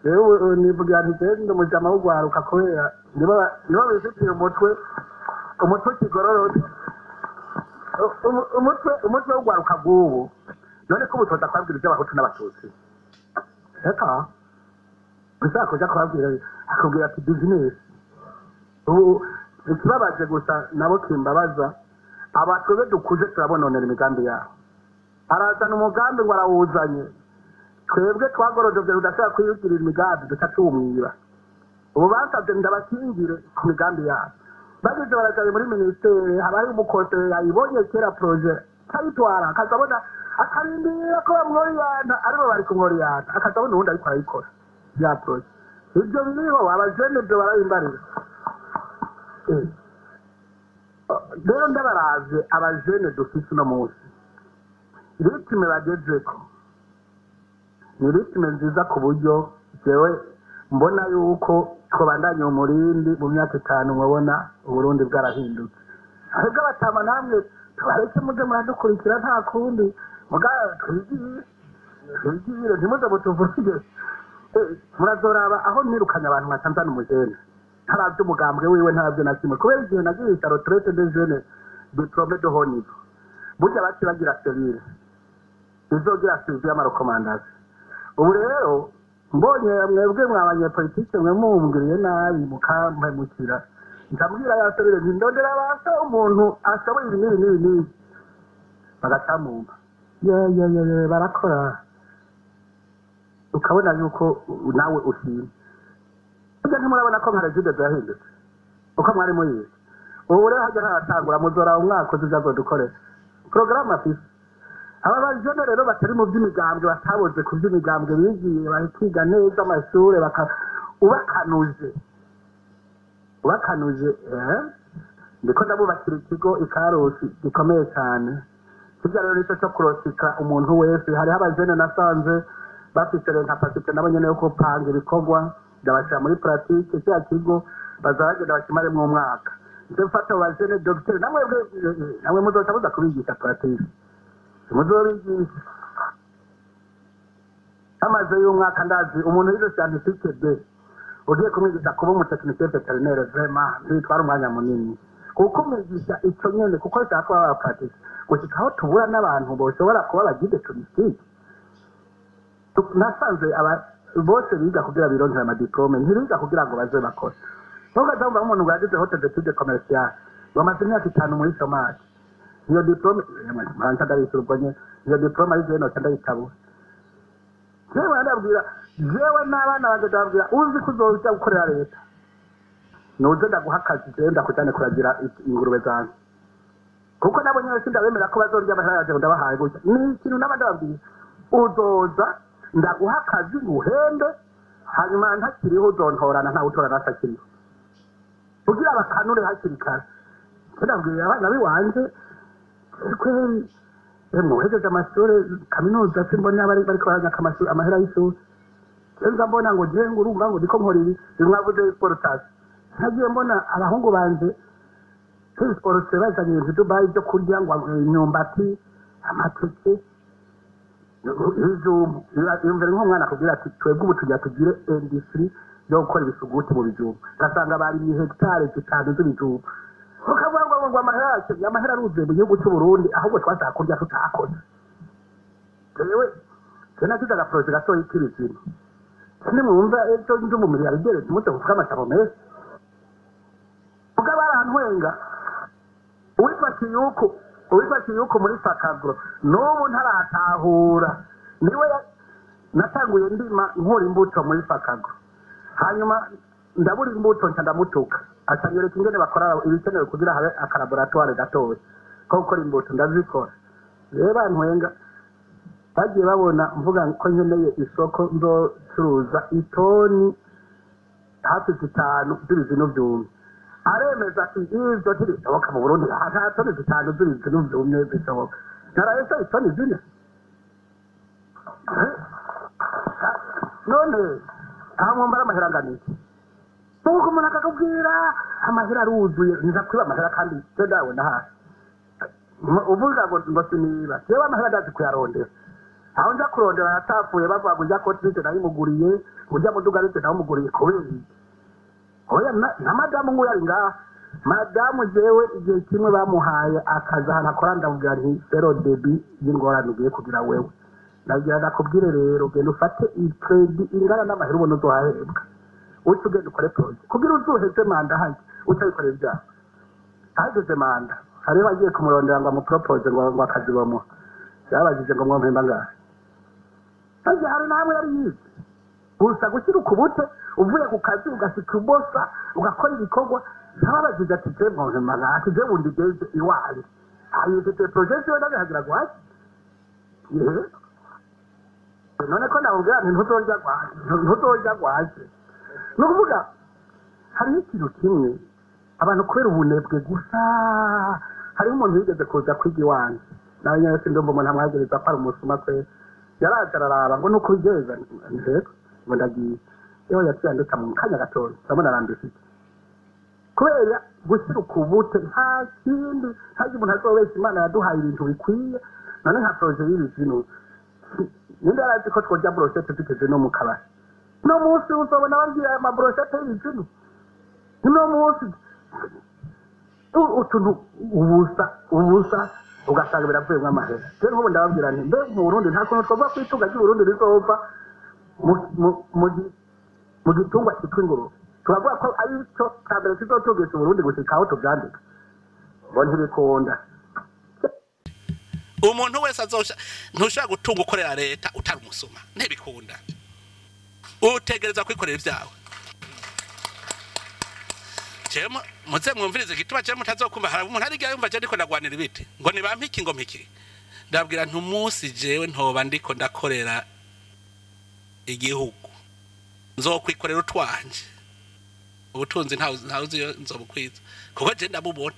Rero nivugira nti jewe ndi umujama w'ugwaruka, kubera nibo bifitiye umutwe kigororotse, umutwe w'ugwaruka bw'ubu. None ko ubutoza kwabwira iby'abahutu n'abatutsi, reka ushaka kuja kubabwira, akubwira ati business. Ubu ikibabaje gusa nabo kimbabaza, aba twebwe dukuze turabononera imigambi yabo. Arazana umugambi ngo arawuzanye, twebwe twagorojovye tudashobora kwiyugirira imigambi, duca tuwumwiba. Ubu basabye ndabakingire ku migambi yabo, bageze barajaye muri minisiteri, haba hari umukosere yayibonye kera projet, akayitwara, akazabona akarindira ko bamworiyanta, aribo bari kumworiyanta, akazabona uwundi ariko arayikora ya projet. Ibyo biriho, abajene ibyo barabimbarira. Rero ndabaravye abajene dufise uno munsi, rythme bagezeko ni rythme nziza, ku buryo jewe mbona yuko twobandanya umurindi, mu myaka 5 mubona Uburundi bwarahindutse. Ahubwo abatama namwe tubareke muze muradukurikira, nta kundi muga twigire, twigire, ntimuze mutuvuge. Murazoraba aho nirukanye abantu nkaca nzana umujene, ntaravye umugambwe wiwe, ntaravye na kimwe, kubera igihe nagirisha retraite des jeunes diplômés de haut niveau, burya baci bagira cellule izogira suivi y'ama recommandations. Ubu rero mbonye mwebwe mwa banyepolitike mwe mumbwiriye nabi mukampemukira, ndabwira ya cellule nti ndondera basa umuntu ashoboye ibi n'ibi n'ibi n'ibi, bagacamumpa ye ye ye ye, barakora, ukabona yuko nawe ushima. Burya ntimurabona ko nka Regideso yahindutse uko mwari muyizi? Ubu rero hajya ntaratangura, muzora umwaka uzi ibyo azodukorera, porogaramu afise. Aba bajene rero batari mu by'imigambwe, bataboze ku by'imigambwe, bigiye bakiga neza amashure, baka ubakanuje ubakanuje, ndiko ndabubakira ikigo ikarusi gikomeye cyane. Kirya rero nicyo cyo kurosika umuntu wese. Hariho abajene nasanze bafise capacité nabo nyene yo gupanga ibikorwa, ndabashyira muri pratique. Kiriya kigo baza bagenda bakimaremwo umwaka. Nje mfata abo bajene dogiteri, namwe namwe muzoca muza kubigisha pratique, muzobigisha hamaze y'umwaka. Ndazi umuntu yize scientifique B, ugiye kumwigisha kuba umu technicien vétérinaire, vraiment ntibitwara umwanya munini, kuko umwigisha ico nyene, kuko bishaka kuba ba pratique, gushika aho tubura n'abantu boshobora kuba aba guide touristique. Nasanze aba bose biga kugira bironkere ama diplômes, ntibiga kugira ngo baze bakore. Ntugaza wumva nk'umuntu ngo yagize hautes études commerciales, bamaze imyaka 5 muri chômage. Iyo diplôme mranca ndabisura ubwo nyene, iyo diplôme ari jewe noca ndayitabura. Jewe ndabwira, jewe n'abana banje ndababwira: uzi ko uzoja gukorera leta, nuze ndaguha akazi, jewe ndakujane kuragira ingurube zanje, kuko nabo nyene sindabemera ko bazorya amahera yanje ndabahaye gutya. Ni ikintu naba ndababwira: uzoza ndaguha akazi, nguhembe, hanyuma ntakiriho uzontorana, ntawe utorana atakiriho, kugira bakanure hakiri kare. Ndabwira abana biwanje kweri, emwe uhejeje amashure kaminuza, simbona bari bariko baranyaka amashuri, amahera y'ishuri. Nza mbona ngo jewe ngo urumva ngo ndiko nkora ibi bimwavuze exportation. Ntagiye mbona abahungu banje exporte, bazanye ibintu Dubai byo kurya, ngo imyumbati, amateke, ibijumbu. Yumvira nk'umwana akubwira ati twebwe ubu tugira tugire industrie yo gukora ibisuguti mu bijumbu, ugasanga barimye hegitari 5 z'ibijumbu, ukavuga ngo amahera yacu, amahera aruzuye mu gihugu cy'u Burundi, ahubwo twashaka kurya tutakoze. Jewe je nagize aga projet gatoyi k'ibizima, nimwumva ejo ndi mu miliyari, ntimuze kuvuga amajambo menshi, kuko barantwenga. Uwitwa Kiyuku, uwitwa Kiyuku muri Fakagro, n'ubu ntaratahura, niwe Natanguye ndima nkura imbuto muri Fakago, hanyuma ndabura imbuto, nca ndamutuka, acanyereka ingene bakora ibikenewe kugira habe aka laboratoire gatoya ko gukora imbuto, ndazikora. Rero bantwenga bagiye babona mvuga ko nkeneye isoko, nzocuruza itoni hafi 5 z'ibizinu vyumye. Aremeza ati ivyo ntibishoboka mu Burundi, nta toni 5 z'ibizinu vyumye zishoboka. Narahese itoni 4. None aho mwombara amahera angana iki? Nuko umuntu akakubwira amahera aruzuye, nza kwiba amahera kandi je ndabona hasi uvuga ngo siniba. Jewe amahera ndazi kuyarondera, aho nja kurondera yatapfuye, bavuga ngo njya koti nje nayimuguriye, ujya muduga nje nawumuguriye. Kubera iki? Oya, na madamu nguyu ari ngaha. Madamu jewe igihe kimwe bamuhaye akazi ahantu akora, ndamubwira nti zéro débit y'ingorane ugiye kugira wewe. Ndagira ndakubwire rero, genda ufate i crédit ingana n'amahera ubona uzohahembwa, uce ugenda ukore projet kugira uzuheze manda hajya utabikorera ibyaha. Hageze manda, hariho agiye kumurondera ngo amu propose ngo akazi bamuha. Yabajije ngo mwompemba ngahe? Harya hari namwe yari yize gusa gushyira ukubute, uvuye ku kazi ugasika ubosa ugakora ibikorwa. Ntababajije ati je mwompemba ngahe? Ati je bundi geze iwanjye ayifite projet ziwe ndabihagira gwaki. Yewe, none ko nawubwira nti ntuzorya gwaki, ntuzorya gwaki. Ni ukuvuga hariho ikintu kimwe abantu kubera ubunebwe gusa. Hariho umuntu yigeze kuza kwiga iwanjye, nawe nyine sindumva umuntu amwagereza ko ari umusuma kwe. Yaraje araraba ngo nuko ubigeza ntego ngo ndagiye. Yewe, yaciye andika mu kanya gatoya, ndabona aranditse iki kubera gushyira ukubute. Nta kindi, nta umuntu azobesha. Imana yaduhaye ibintu bikwiye. None nka projet y'ibizinu, ninde yarazi ko tworya brochette tugeze no mu kabari? No munsi uzobona babwira ama brochette y'ibizinu. No munsi utuntu ubusa ubusa ugasanga biravuyemo amahera. Rero nk'ubu ndababwira nti mbe mu Burundi nta kuntu twavuga ko itunga ry'Uburundi rizova mu gitungwa cyitwa ingurube, turavuga ko ari cyo cya mbere kizotungisha Uburundi gushika aho tuvyandika ngo ntibikunda. Umuntu wese azosha, ntushobora gutunga ukorera leta utari umusuma, ntibikunda. Utegereza kwikorera ibyawe. Jewe muze mwumvirize igituma jewe mutazokumva. Hari umuntu hari igihe yumva je ndiko ndagwanira ibiti ngo nibampe iki, ngo mpiki. Ndabwira nti umunsi jewe ntoba ndiko ndakorera igihugu, nzokwikorera utwanje. Ubutunzi ntawe uzi iyo nzobukwiza, kuko je ndabubona.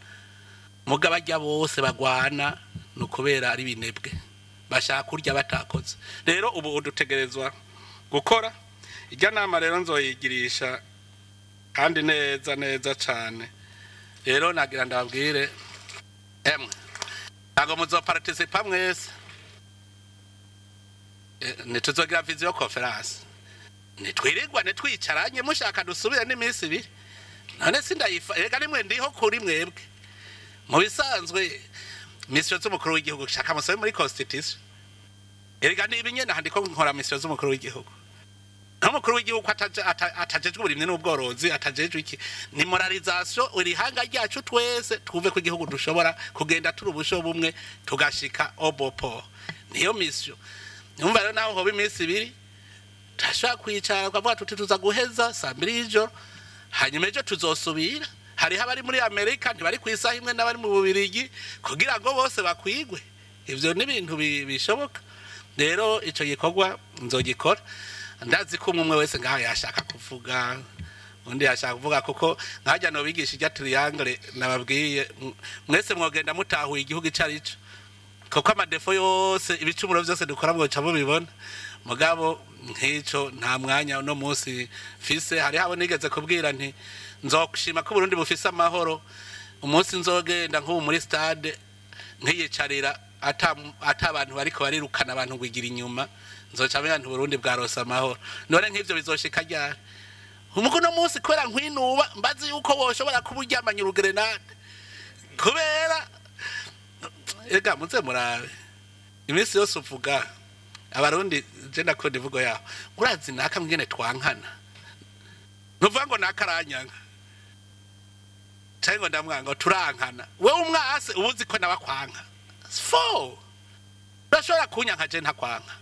Mugabo arya bose bagwana ni ukubera ari binebwe, bashaka kurya batakoze. Rero ubu udutegerezwa gukora. Ijya nama rero nzoyigirisha kandi neza neza cane. Rero nagira ndababwire, emwe, ntabwo muzo participa mwese. Ntituzogira visioconférence, nitwirirwa nitwicaranye. Mushaka dusubire n'iminsi 2. None sindayifa rega nimwe ndiho kuri mwebwe. Mu bisanzwe mission z'umukuru w'igihugu, shaka musobe muri constitution, erega niba nyene handiko nkora mission z'umukuru w'igihugu. N'umukuru w'igihugu atajejwe uburimyi n'ubworozi, atajejwe iki, ni moralisation irihanga ryacu twese, twumve ko igihugu dushobora kugenda turi ubusho bumwe tugashika obopo. Niyo mission. Numva rero naho hoba iminsi 2, turashobora kwicara tukavuga tuti tuza guheza saa 2 y'ijoro, hanyuma ejo tuzosubira. Hariho abari muri Amerika ntibari ku isaha imwe n'abari mu Bubirigi, kugira ngo bose bakwigwe. Ivyo ni ibintu bishoboka. Rero ico gikorwa nzogikora. Ndazi ko umwe wese ngaho yashaka kuvuga, undi yashaka kuvuga, kuko nkajya no bigisha ijya triangle nababwiye, mwese mwogenda mutahuye igihugu ico ari cyo, kuko ama défauts yose, ibicumuro byose dukora mwoca mubibona. Mugabo nk'ico nta mwanya uno munsi fise. Hariho abo nigeze kubwira nti nzokushima ko Burundi bufise amahoro umunsi nzogenda nk'ubu muri stade nkiyicarira, ata abantu bariko barirukana abantu ngo igira inyuma, nzoca menya nti Burundi bwarose amahoro. None nk'ivyo bizoshika ryari? Umuko no munsi kubera nkwinuba, mbazi yuko woshobora kuba uryamanye uru grenade. Kubera ega muze murabe iminsi yose uvuga Abarundi, je ndakunda imvugo yaho, urazi naka mwene twankana, ntuvuga ngo nakaranyanga canke ngo ndamwanga, turankana. Wewe umwase ubuzi ko nabakwanka fo, urashobora kunyanka je ntakwanka.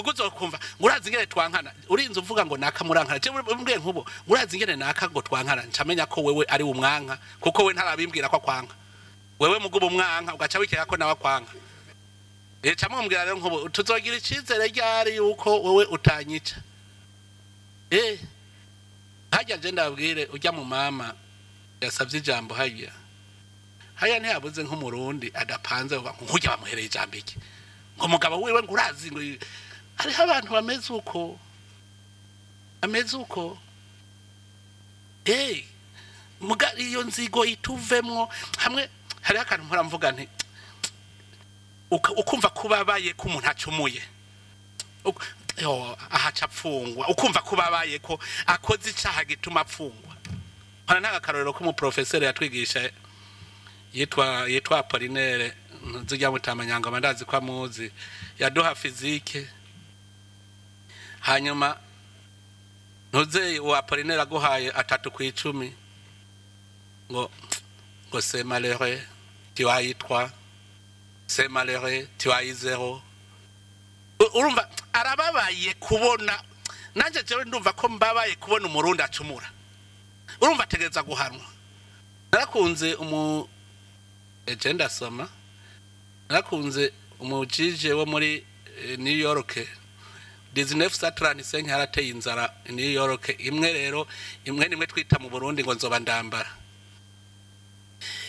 Mugo uzokumva ngo urazi ingene twankana, urinze uvuga ngo naka murankana, je umbwiye nkubo urazi ingene naka ngo twankana, ncamenya ko wewe ari umwanka, kuko we ntarabimbwira ko akwanka. Wewe mugubu umwanka ugaca wikeka ko nawe akwanka. Camubwira rero nkubo tuzogira icizere ryari yuko wewe utanyica. Hajya je ndabwire ujya mu mama yasavye ijambo hajya. Haya ntiyabuze nk'umurundi adapanze ngo nkujya bamuhereye ijambo iki. Ngo mugabo wiwe ngo urazi ngo hariho abantu bameze uko. Ameze uko. Muga iyo nzigo ituvemwo hamwe hari akantu mpora mvuga nti ukumva kubabaye ko umuntu acumuye. Ahaca apfungwa, ukumva kubabaye ko akoze icaha gituma apfungwa. Hana nta karorero ko mu professeur yatwigisha yitwa Apollinaire nzijya mutamanyanga ndazi kwa muzi, yaduha physique. Hanyuma ntuze wa Apollinaire aguhaye 3 ku 10 ngo c'est malheureux tu as eu 3, c'est malheureux tu as eu 0. Urumva arababaye kubona, nanje jewe ndumva ko mbabaye kubona umurundi acumura. Urumva ategereza guhanwa. Narakunze umu agenda soma, narakunze umujije wo muri New York 1935 harateye inzara New York imwe rero imwe nimwe twita mu Burundi ngo nzoba ndambara.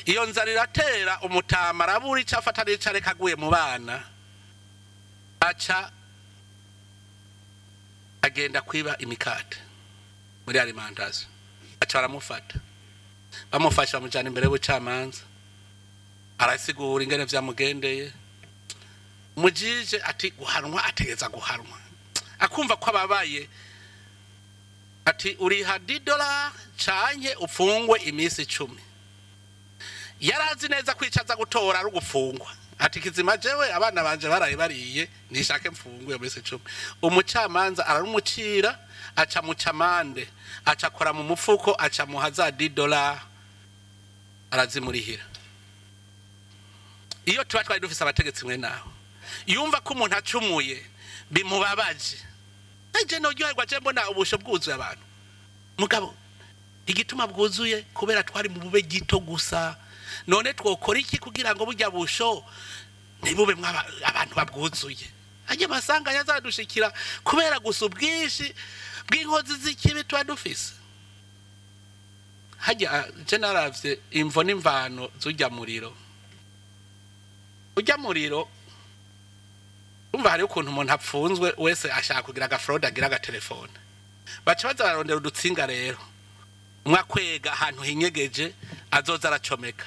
Iyo nzara iratera umutama arabura ico afata n'ico areka aguye mu bana, aca agenda kwiba imikate muri alimentation, aca baramufata, bamufasha bamujana imbere y'ubucamanza, arasigura ingene vyamugendeye. Mujije ati guhanwa ategeza guhanwa, akumva ko ababaye, ati uriha $10 canke ufungwe iminsi 10. Yarazi neza kwicaza gutora ari ugufungwa, ati kizima jewe abana banje baraye bariye nishake mfungwe iminsi 10. Umucamanza ararumucira, aca mucamande, aca akora mu mufuko, aca muha za $10 arazimurihira. Iyo tuba twari dufise abategetsi mwe naho yumva ko umuntu acumuye bimubabaje, eje no ryoherwa je mbona ubusho bwuzuye abantu. Mugabo igituma bwuzuye kubera twari mu bube gito gusa. None twokora iki kugira ngo burya busho ntibube abantu babwuzuye? Ajye masanga yazadushikira kubera gusa ubwinshi bw'inkozi z'ikibi twa dufise. Hajya je naravye imvo n'imvano z'urya muriro. Urya muriro umva hari ukuntu umuntu apfunzwe wese ashaka kugira aga fraud agira aga telefone. Baca baza barondera udutsinga rero. Umwe akwega ahantu hinyegeje azoza aracomeka,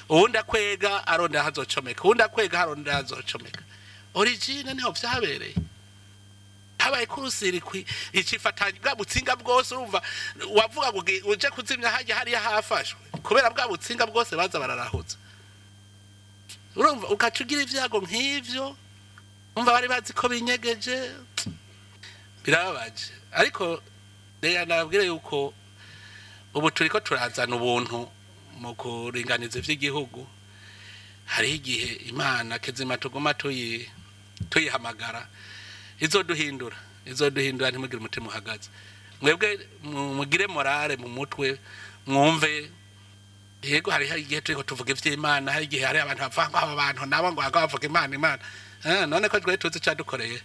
uwundi akwega arondera hazocomeka, uwundi akwega arondera hazocomeka. Origine niho vyabereye. Habaye kurusirikwi icifatanye bwa butsinga bwose. Urumva wavuga ngo uje kuzimya hajya hariya hafashwe kubera bwa butsinga bwose baza bararahutsa. Urumva ukacugira ivyago nk'ivyo, umva bari bazi ko binyegeje, birababaje. Ariko rero nababwire yuko ubu turiko turazana ubuntu mu kuringaniza ivy'igihugu. Hariho igihe Imana kezima tuguma tuyihamagara izoduhindura, izoduhindura. Ntimugire umutima uhagaze, mwebwe mugire morale mu mutwe, mwumve yego hariho igihe turiko tuvuga ivy'Imana, hari igihe hari abantu bavuga ngo aba bantu nabo ngo bavuga Imana Imana. None ko twe tuzi cadukoreye.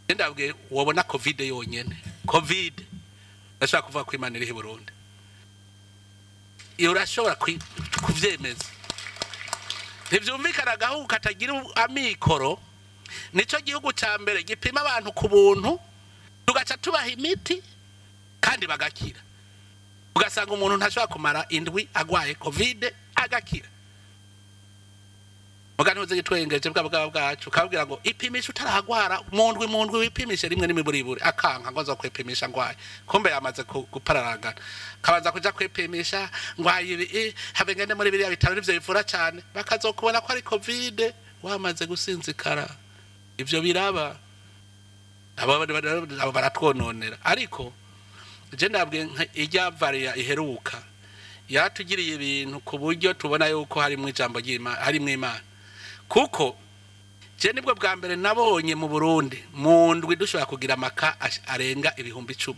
Ndabwiye wobona Covid yonyene, Covid ndashaka kuvuga ko Imana iri i Burundi. Iyo urashobora kuvyemeza. Ntivyumvikana agahugu katagira amikoro, nico gihugu ca mbere gipima abantu ku buntu, tugaca tubaha imiti kandi bagakira. Ugasanga umuntu ntashobora kumara indwi agwaye Covid agakira. Mugani uze gitwengeje bwa bwa bwacu kabwira ngo ipimisha utaragwara mu ndwi wipimishe rimwe n'imiburiburi, akanka ngo aza kwipimisha ngwaye, kumbe yamaze gupararangana, kabanza kuja kwipimisha ngwaye ibi habe ngende muri biriya bitaro nivyo bivura cyane, bakazokubona ko ari Covid wamaze gusinzikara. Ivyo biraba abo baratwononera. Ariko je ndabwiye ijya varia iheruka yatugiriye ibintu ku buryo tubona yuko harimo ijambo ry'Imana, harimo Imana. Kuko Je nibwo bwa mbere nabonye mu Burundi mu ndwi dushobora kugira amaka arenga 10,000.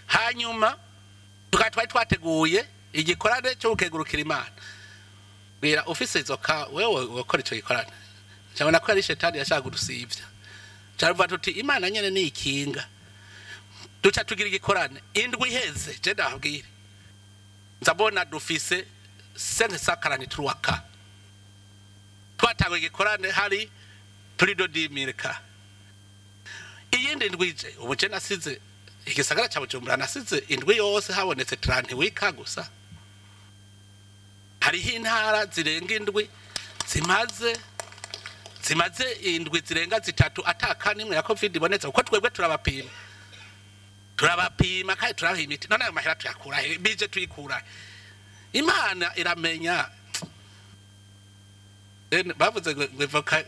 Hanyuma tukaba twari twateguye igikorane cyo gukegurukira Imana. Bwira ufise izo ka wewe wakora ico gikorane, cyabona ko ari shetani yashaka kudusivya. Cyavuga tuti Imana nyene ni ikinga. Duca tugira igikorane indwi iheze, je ndababwire nzabona dufise 543 ka. Twatangwe igikorane hari plus de 10,000 ka. Iyindi ndwi ije, ubu je nasize igisagara ca Bujumbura, nasize indwi yose habonetse 38 ka gusa. Hariho intara zirenga indwi zimaze indwi zirenga 3 ataka nimwe ya COVID ibonetse, kuko twebwe turabapima kandi turabaha imiti. None ayo mahera tuyakura he? Bije tuyikura he? Imana iramenya. Bavuze ngo ivoka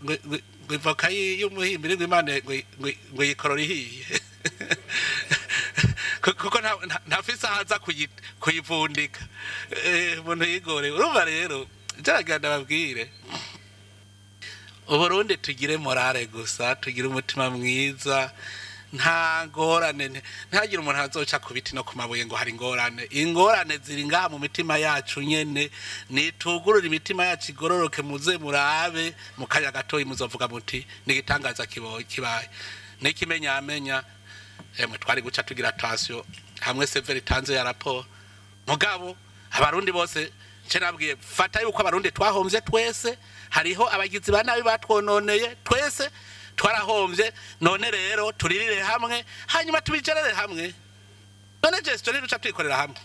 ngo ivoka y'umuhimbiri ngo Imana ngo yikorora ihiye, kuko ntafise aho aza kuyivundika. Umuntu yigore. Urumva rero njaragenda babwire Uburundi tugire morale gusa, tugire umutima mwiza, nta ngorane. Ntihagire umuntu azoca ku biti no ku mabuye ngo hari ingorane. Ingorane ziri ngaha mu mitima yacu nyene. Nitugurure imitima yacu igororoke, muze murabe mu kanya gatoyi muzovuga muti n'igitangaza kibaye n'ikimenyamenya. Emwe, twari guca tugira attention hamwe CVR itanze ya raporo, mugabo Abarundi bose nce nabwiye fata yuko Abarundi twahomvye twese. Hariho abagizi ba nabi batwononeye, twese twarahombye. None rero turirire hamwe, hanyuma tubigerere hamwe. None gestion ntiduca tuyikorera hamwe?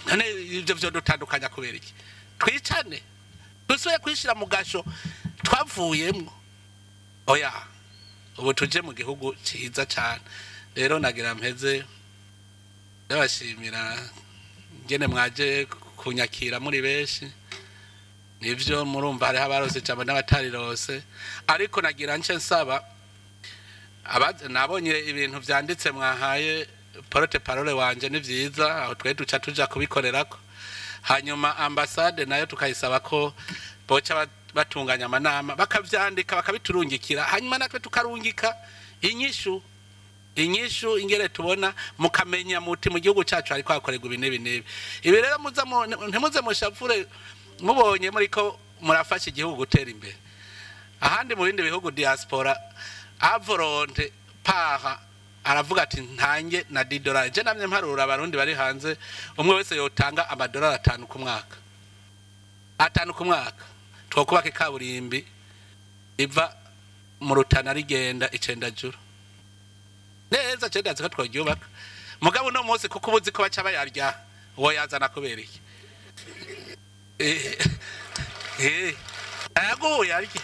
None ibyo vyo dutandukanya kubera iki? Twicane, dusubire kwishira mu gasho twavuyemwo? Oya, ubu tuje mu gihugu ciza cane. Rero nagira mpeze ndabashimira ngene mwaje kunyakira muri benshi. Nivyo, murumva hariho abarose ijambo n'abatarirose, ariko nagira nce nsaba nabonye ibintu vyanditse mwahaye porte-parole wanje, ni vyiza, aho twe duca tuja kubikorerako. Hanyuma ambasade nayo tukayisaba ko boca batunganya amanama, bakavyandika, bakabiturungikira, hanyuma natwe tukarungika inyishu ingere tubona, mukamenya muti mu gihugu cacu hariko hakorerwa ibi n'ibi n'ibi. Ibi rero muza ntimuze mushavure mubonye muriko murafasha igihugu gutera imbere. Ahandi mu bindi bihugu, diaspora à volonté paha aravuga ati ntange na $10. Je namye mparura Abarundi bari hanze, umwe wese yotanga amadolari 5 ku mwaka, 5 ku mwaka, twokubaka ikaburimbi iva mu Rutana rigenda Icendajuru neza. Cenda ziko tworyubaka. Mugabo uno munsi kuko ubuzi ko baca bayarya, uwo yazana kubera iki? Ayaguye arya.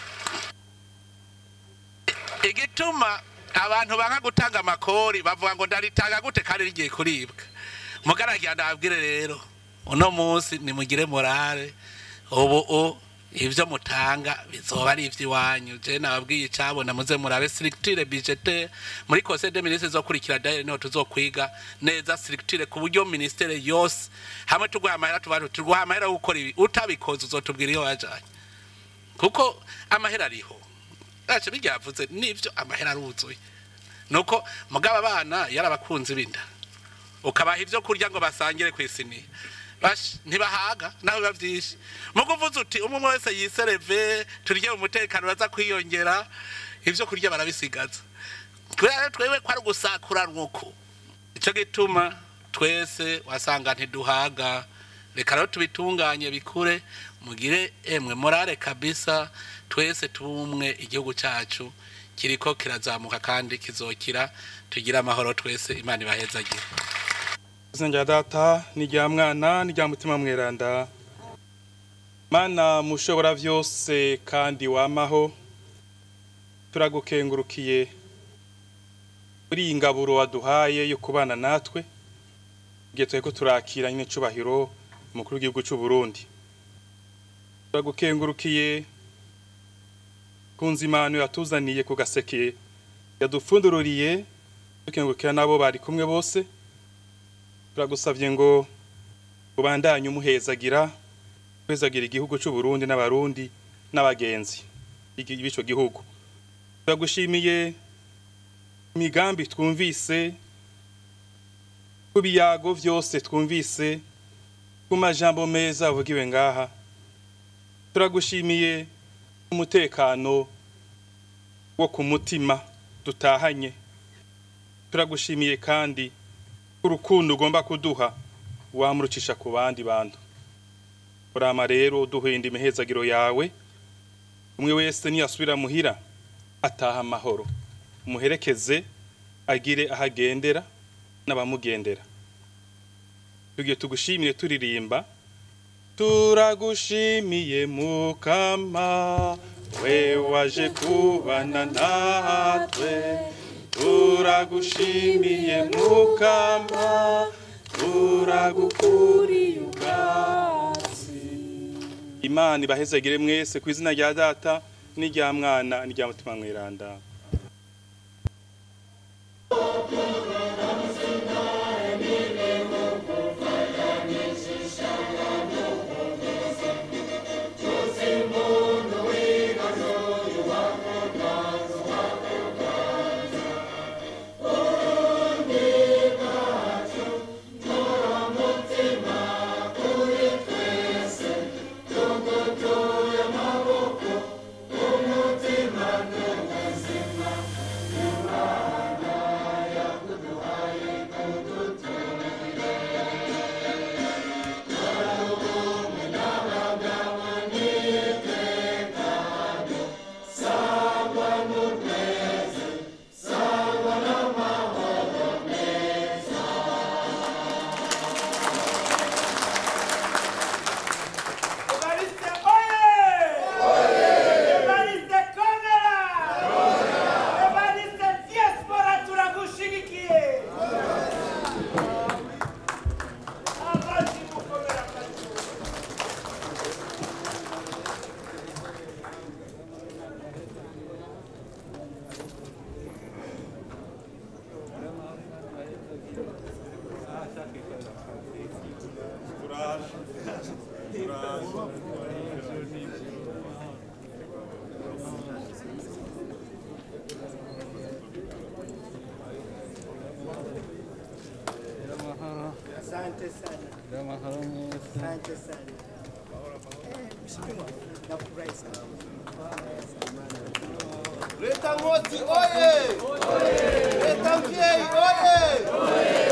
Igituma abantu banga gutanga amakori, bavuga ngo ndaritanga gute kandi rigiye kuribwa? Mugaragira ndabwire rero, uno munsi nimugire morale. Ubu ivyo mutanga bizoba ari ivy'iwanyu. Je nababwiye icabona, muze murabe structure budgétaire muri conseil des ministres izokurikira. D'ailleurs niho tuzokwiga neza structure, ku buryo ministère yose hamwe tuguha amahera, tuba tuguha amahera yo gukora ibi, utabikoze uzotubwira iyo wajanye, kuko amahera ariho. Ntacyo bijyavuze nivyo, amahera aruzuye. Nuko mugabo abana yarabakunze binda, ukabaha ivyo kurya ngo basangire kw'isiniya, ntibahaga naho biba vyinshi. Mugo uvuze uti umwe umwe wese yisereve, turye mu mutekano, baza kwiyongera ivyo kurya barabisigaza. Kubera rero twebwe ko ari ugusakuranwa uko, ico gituma twese wasanga ntiduhaga. Reka rero tubitunganye bikure, mugire emwe morale kabisa, twese tubumwe. Igihugu cacu kiriko kirazamuka kandi kizokira. Tugire amahoro twese. Imana ibahezagire. Izina rya Data n'irya Mwana n'irya Mutima Mweranda. Mana mushobora vyose kandi wamaho, turagukengurukiye muri iyi ngaburo waduhaye yo kubana natwe igihe turiko turakira nyine cubahiro umukuru w'igihugu c'u Burundi. Turagukengurukiye ku nzimano yatuzaniye ku gaseke yadupfundururiye, dukengurukira nabo bari kumwe bose. Turagusavye ngo ubandanye umuhezagira, uhezagira igihugu c'u Burundi n'Abarundi. n'abagenzi b'ico gihugu. Turagushimiye imigambi twumvise, ku biyago vyose twumvise, ku majambo meza avugiwe ngaha. Turagushimiye umutekano wo ku mutima dutahanye. Turagushimiye kandi urukundo ugomba kuduha wamurucisha ku bandi bantu. Urama rero duhinda imihezagiro yawe, umwe wese niyasubira muhira ataha amahoro, umuherekeze agire ahagendera n'abamugendera. Tugiye tugushimire turirimba: turagushimiye Mukama, we waje kubana natwe, turagushimiye Mukama, turagukuriye ubwatsi. Imana ibahezagire mwese ku izina rya Data n'irya Mwana n'irya Mutima Mweranda. Asante sana. Asante sana. Mheshimiwa, nafurahi sana. Leta Motsi oye! Leta Mvyeyi oye!